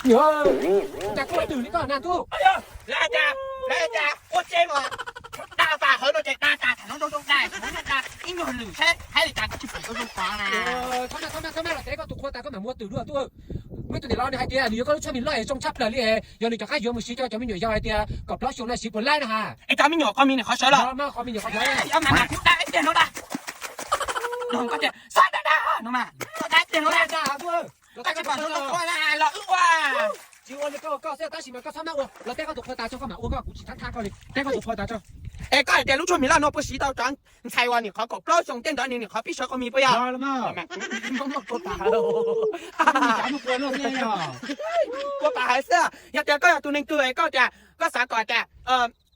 Cas koj twm li koj na tub? Lawv cas, lawv cas ua tsev mas da tas hawv no ces da tas tham no zoo zoo dais, ib nyuag lwm seb hais li cas koj tsis pom zoo zoo qhov na. Txhob maj, txhob maj, los teb koj tus qhua tas koj mam mus ua twm dua tub. Muaj tus niam laus nws hais tias nws yuav koj lub tshuaj mis loj es zoo tshaj plaws li es yog nws rov qab yuav mus siv rau cov me nyuam yaus hais tias kaum plaub xyoo no siv puas laib na ha. Es cov me nyuam qhov mis nws qhov sawv los, qhov mis nws qhov sawv, da ib tiag no da. Xav da da no mas, da ib tiag no da. Los teb koj tus qhua tas, los wb ua. Tsis ua li koj ua koj xwb tab sis mas koj txhob maj ua, los teb koj tus qhua tas tso koj mam ua koj, kuv tsis thab thab koj li. Teb koj tus qhua tas tso. Es koj hais tias lub tshuaj mis loj no puas siv tau cov ntxhais uas nim qhov kaum plaub xyoo tej ntawd nws nim qhov pib sawv qhov mis puas yog? Puas tas hais xwb, yog tias koj yog tus neeg twg es koj tias koj xav kom tias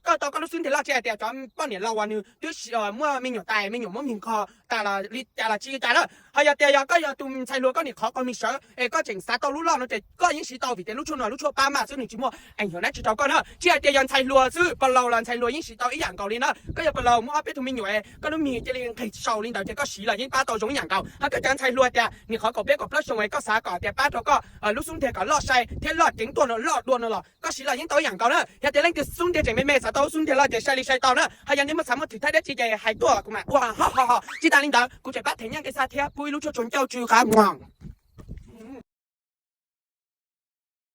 koj tau koj lub xub ntiag loj tsis hais tias cov poj niam laus uas nws twb muaj me nyuam tas, me nyuam muab mis nkho tas los li cas los tsis li cas na. Ho yog tias yog koj yog tus ntxhais hluas koj nim qhov qhov mis sawv es koj tseem xav tau lub loj no ces koj yeej siv tau vim tias lub tshuaj no lub tshuaj pab maj xwb, nws tsis muaj eev hum dab tsi rau koj na. Tsis hais tias yog ntxhais hluas xwb, pog laus los ntxhais hluas yeej siv tau ib yam nkaus li na. Koj yog pog laus muaj ob peb tug me nyuam es koj lub mis cia li nqis sau li ntawd ces koj siv los yeej pab tau zoo ib yam nkaus. Ho koj cov ntxhais hluas tias nim qhov kaum peb kaum plaub xyoo es koj xav kom tias pab rau koj lub xub ntiag kom loj sai thiab loj ceev tuaj no, loj dua no los koj siv los yeej tau ib yam nkaus na. Yog tias leej twg xub ntiag tseem me me xav tau lub xub ntiag loj ces sai li sai tau na. Ho yog nej muaj xav muaj thwm thaib dab tsi ces hais tuaj kuv mam ua ho ho ho. Tsis tas li ntawd kuv tseem pab them nyiaj nqi xa thiab pub ib lub tshuaj tsuag ncauj tsw qab muag.